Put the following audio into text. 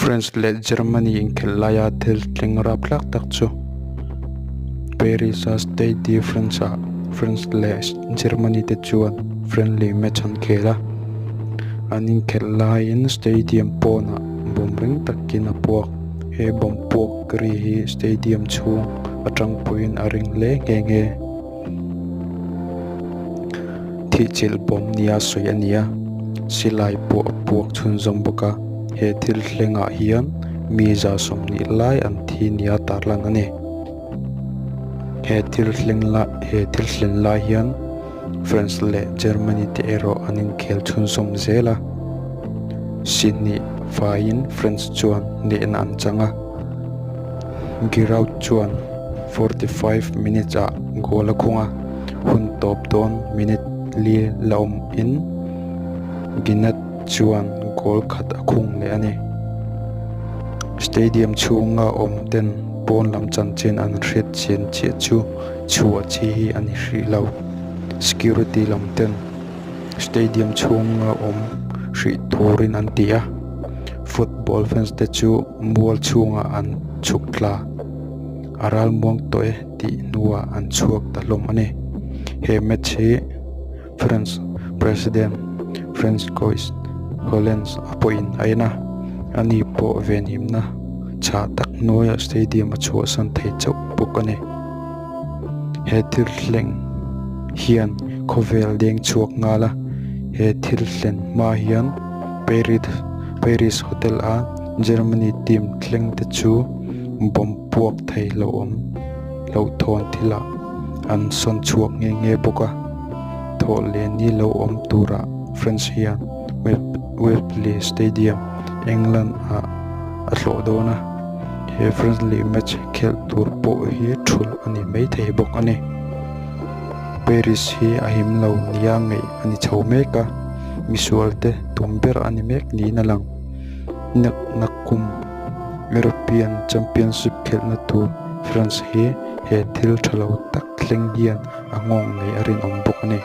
France leh Germany inkhelh laia thil thleng rapthlak tak chu Paris-a Stade de France-ah France leh Germany te chuan friendly match an khel a. An inkhelh laiin stadium pawnah bomb ring takin a puak. He bomb puak ri hi stadium chhung atang pawhin a ring hle nghe nghe. Thihchilh bawm nia sawi a ni a, silai pawh a puak chhunzawm bawk a, he thil thlengah hian mi 120 lai an thi nia tarlan a ni. He thil thleng lai he thil thlen lai hian France leh Germany te erawh an inkhel chhunzawm zel a, sihnih faiin France chuan hnehna an chang a. Giroud chuan 45 minutes ah goal a khung a, hun tawp dawn minute li la awm in Ginat chuan goal khat a khung leh a ni. Stadium chhunga awm ten pawn lam chanchin an hriat chian chiah chu chhuah chi hi a ni hrih lo. Security lam ten Stadium chhunga awm hrih turin an ti a, football fans te chu mual chhungah an chhuk thla. A ral muang tawh e tih hnuah an chhuak ta hlawm a ni. He match hi France President Francois Hollande a pawhin a en a, ani pawh venhimna chhah tak hnuaiah stadium a chhuahsan thei chauh bawk a ni. He thil thleng hian khawvel deng chhuak nghal a, he thil thlen hma hian Paris Hotel a Germany team thleng te chu bomb puak thei lo awm hlauhthawn thilah an sawn chhuak nghe nghe bawk a, thawh leh ni lo awm turah France hian Wembley Stadium, England ah a hlawh dawn a. He friendly match khelh tur pawh hi thulh a ni maithei bawk a ni. Paris hi a him lo nia ngaih a ni chho mek a, misual te tum ber a ni mek niin a lang. Nak kum European Championship khelhna tur France hi he thil tha lo tak thleng hian a nghawng ngei a rinawm bawk a ni.